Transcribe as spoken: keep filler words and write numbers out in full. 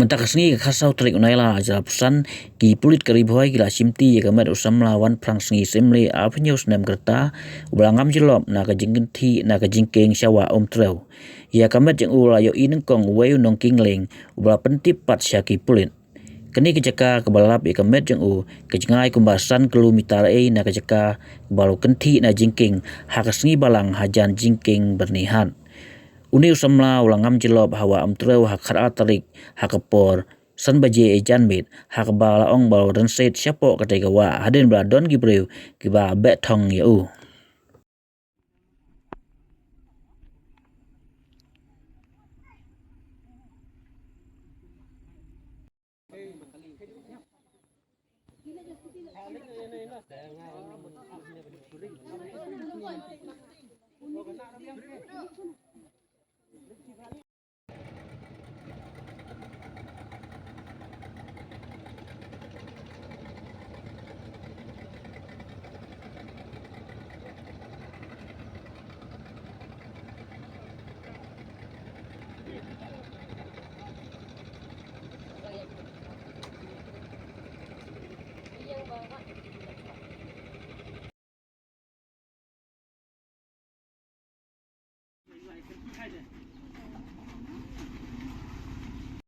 Mynta ka sngi ka khatsaw tarik u Nailar arhajar arphew san, ki pulit ka Ri Bhoi ki la shimti ïa ka met u samla Wanphrangsngi Syiemlieh arphew hynñiew snem ka rta, uba la ngam jyllop na ka jingkynthih na ka jingkieng sha Wah Umtrew. Ïa ka met jong u la ïohi nyngkong uwei u nongkieng lieng, uba la pyntip pat sha ki pulit. Kane ka jaka kaba la lap ïa ka met jong u ka jngai kumba san kilometer ei na ka jaka kaba la kynthih na jingkieng ha ka sngi Balang hajan jingkieng byrni hat. Une u samla u la ngam jyllop ha Wah Umtrew ha ka khatar tarik ha ka por san baje janmiet, ha kaba la ong ba u la rynsied shapoh katei ka wah hadien ba la don ki briew kiba beh thong ïa u.